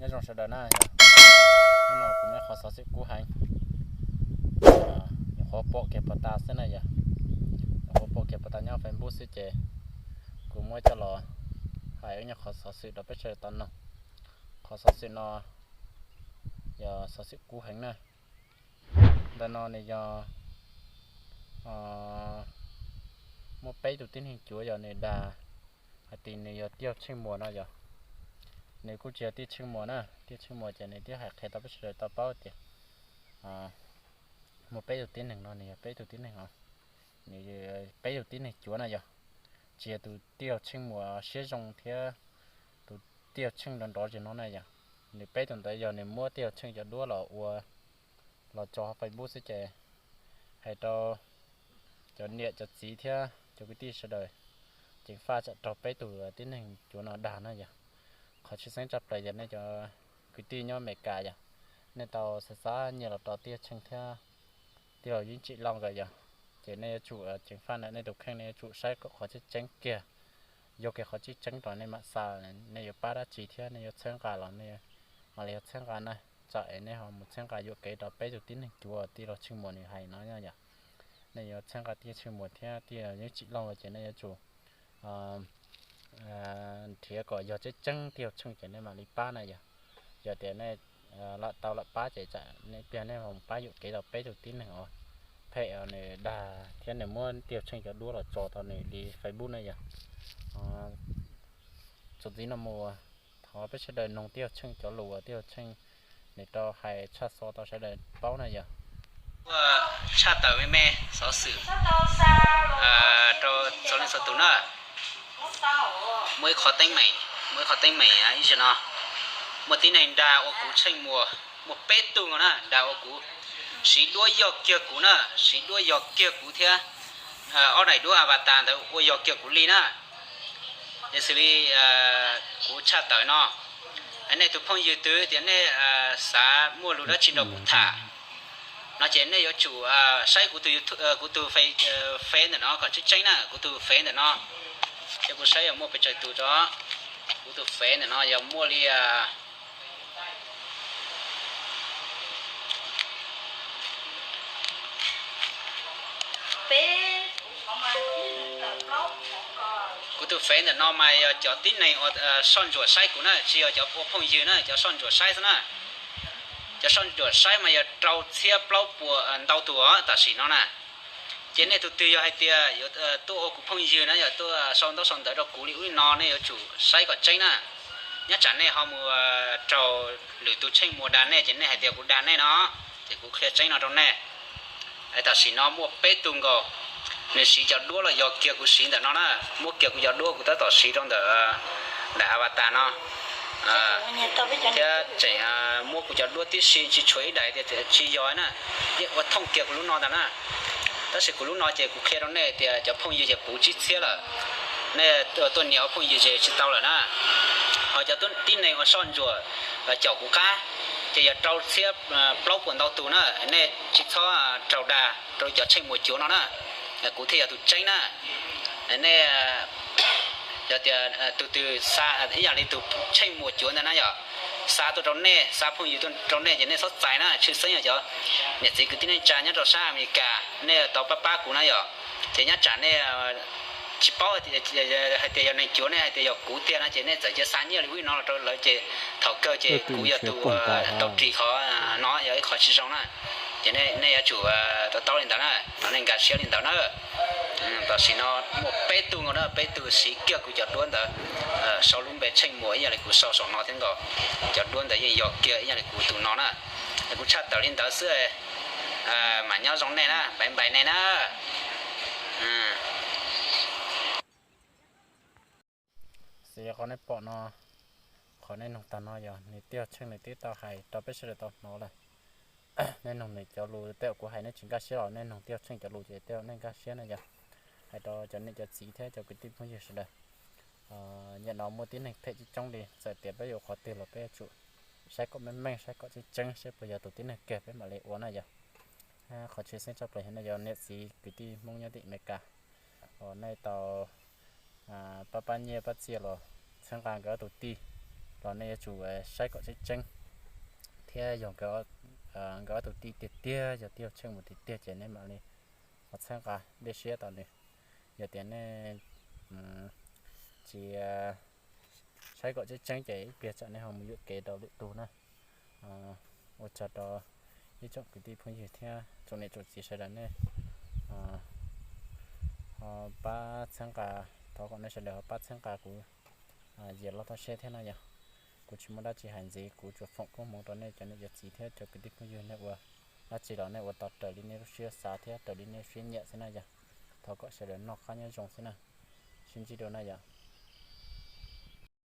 Nyob zoo sawv daws na yog, hnub no kuv muaj qhov xov xwm kub heev, nyuam qhuav pom kiag puag ta xwb na yog, nyuam qhuav pom kiag puag ta nyob Facebook xwb ces kuv muab coj los hais ib nyuag qhov xov xwm rau peb sawv daws tau noog. Qhov xov xwm no yog xov xwm kub heev na. Ntawm no nws yog muaj peb tug tib neeg cuav yog nws dag hais tias nws yog Tiaj Tsheej Muas no yog. Nws kuj tsis yog Tiaj Tsheej Muas na, Tiaj Tsheej Muas ces nws twb hais qhia tau peb sawv daws tau paub tias muaj peb tug tib neeg no, nws yog peb tug tib neeg os, nws peb tug tib neeg cuav na yog, tsis yog tus Tiaj Tsheej Muas siab zoo thiab tus Tiaj Tsheej nrov nrov zig no na yog. Nws peb tug ntawd yog nws muab Tiaj Tsheej cov duab los ua, los tso hauv Facebook xwb ces hais rau cov niam cov txiv thiab cov kwv tij sawv daws ceev faj tsam raug peb tug tib neeg cuav no dag na yog. Qhov tshwj xeeb tshaj plaws yog nej cov kwv tij nyob Amelikas yog, nej tau xa xa nyiaj los rau Tiaj Tsheej thiab Tiaj Yeej Tsim Lauj nkawd yog, ces nej yuav tsum ceev faj ntawm nej tus kheej, nej yuav tsum saib kom qhov tseeb tseeb kiag, yog kiag qhov tseeb tseeb rau nej mam xa, nej yuav pab dab tsi thiab nej yuav txhawb nqa los nej mam li yuav txhawb nqa na. Tsam es nej ho mus txhawb nqa yuam kev rau peb tug tib neeg cuav Tiaj Tsheej Muas nws hais no yog, nej yuav txhawb nqa Tiaj Tsheej Muas thiab Tiaj Yeej Tsim Lauj ces nej yuav tsum nrhiav kom yog tseeb tseeb Tiaj Tsheej ces nej mam li pab na yog. Yog tias nej lam tau lam pab ces tsam nej pliag nej ho mus pab yuam kev rau peb tug tib neeg uas phem nws dag thiab nws muab Tiaj Tsheej cov duab los tso tau nws li Facebook na yog. Txuas ntxiv no mus thov peb sawv daws noog Tiaj Tsheej cov lus uas Tiaj Tsheej nws rau hais tshaj xov tau sawv daws paub na yog. Tshaj tawm me me xov xwm rau txhua leej txhua tus na. Muaj ib qho teeb meem, muaj ib qho teeb meem ib zaug no, muaj tib neeg dag ua kuv Tsheej Muas, muaj peb tug nkaus na dag ua kuv, siv duab yog kiag kuv na, siv duab yog kiag kuv thiab ob daim duab avatar ntawd ua yog kiag kuv li na. Ces xws li kuv tshaj tawm no, nej tus phooj ywg twg tias nej xav muaj lus dab tsi nrog kuv tham no ces nej yuav tsum saib kuv tus, kuv tus Face ntawm no kom tseeb tseeb na, kuv tus Face ntawm no. Ces kuv saib yog muaj pes tsawg tus rau kuv tus Face ntawm no yog muaj li Kuv tus Face ntawm no mas yog cov tib neeg uas soj ntsuam saib kuv na, tsis yog cov ua phooj ywg na, cov soj ntsuam saib xwb na. Cov soj ntsuam saib mas yog rau txhiab plaub puas ntau tus os tam sim no na. Ces nej tus twg yog hais tias yuav tuaj ua kuv phooj ywg na, yog tuaj sau ntaub sau ntawv rau kuv li ub li no, nej yuav tsum saib kom tseeb na. Nyob tsam nej ho mus raug lwm tus Tsheej Muas dag nej ces nej hais tias kuv dag nej no, ces kuv qhia tseeb no rau nej. Tam sim no muaj peb tug nkaus, nws siv cov duab los yog kiag kuv siv ntawm no na, muab kiag kuv cov duab kuv tab tom siv rau ntawm daim avatar no thiab tseem muab kuv cov duab tib si tsis tshuav ib daim tias tsis yog na, yeej ua thooj kiag kuv lub no ntag na. Tab sis kuv lub no ces kuv qhia rau nej tias cov phooj ywg ces puv tsib txhiab lawm, nej tuaj nias ua phooj ywg ces tsis tau lawm na. Ho cov tib neeg uas soj ntsuam caum kuv qab ces yog rau txhiab plaub puas ntau tus na, nej tsis txhob raug dag rau cov Tsheej Muas cuav no na, kuv thiaj yog tus tseeb na. Nej yog tias tus twg xa ib yam li tus Tsheej Muas cuav ntawd na yog, xa tuaj rau nej, xa phooj ywg tuaj rau nej ces nej txhob txais na, tshwj xeeb yog cov niam txiv kwv tij neej tsa nyob rau sab Amelikas nej tau pab pab kuv na yog. Ces nyob tsam nej tsis paub hais tias yog neeg cuav, nej hais tias yog kuv tiag no ces nej txawm cia xa nyiaj li ub li no los rau lawv ces thaum kawg ces kuv yog tus tau ris qhov no, yog ib qho tsis zoo na. Ces nej yuav tsum to taub li ntawd na, nej nkag siab li ntawd na. Tam sim no muaj peb tug nkaus na, peb tug siv kiag kuv cov duab ntawd, sau lub npe Tsheej Muas ib yam li kuv sau saum no thiab nkaus. Cov duab ntawd yeej yog kiag ib yam li kuv tus no na. Kuv tshaj tawm li ntawd xwb, mam nyob zoo nej na, npais npais nej na. Xws li qhov nej pom no, qhov nej noog tag no yog nws Tiaj Tsheej nws twb tau hais rau peb sawv daws tau hnov lawm. Nej noog nws cov lus tej zaum kuv hais nej tsis nkag siab los nej noog Tiaj Tsheej cov lus ces tej zaum nej nkag siab na yog. Hais rau cov niam cov txiv thiab cov kwv tij phooj ywg sawv daws, nyiam no muaj tib neeg phem coob coob li, txawm tias peb yuav qhov twg los peb yuav tsum saib kom meej meej, saib kom tseeb tseeb, saib puas yog tus tib neeg kiag peb mam li ua na yog. Qhov tshwj xeeb tshaj plaws yog nej cov niam txiv kwv tij Hmoob nyob tim Amelikas uas nej tau pab pab nyiaj pab txiaj los txhawb nqa nkawd ob tug tij Los nej yuav tsum saib kom tseeb tseeb thiab yog nkawd ob tug tij tiag tiag, yog tij laug Tsheej mus tiag tiag ces nej mam li ho txhawb nqa dej siab rau nws. Yog tias nej tsis saib kom tseeb tseeb ces ib pliag tsam nej ho mus yuam kev rau lwm tus na. Ua tsaug rau ib tsoom kwv tij phooj ywg thiab tsoom niam tsoom txiv sawv daws nej ho pab txhawb nqa, thov kom nej sawv daws ho pab txhawb nqa kuv Yias Loj Thoj Seb thiab na yog. Kuv tsis muaj dab tsi hais ntxiv, kuv tsuas foom koob hmoov rau nej cov niam cov txiv thiab cov kwv tij phooj ywg nej ua dab tsi los nej ua tau raws li nej lub siab xav thiab raws li nej lub siab nyiam xwb na yog. Thov kom sawv daws noj qab nyob zoo xwb na. Sib ntsib dua na yog.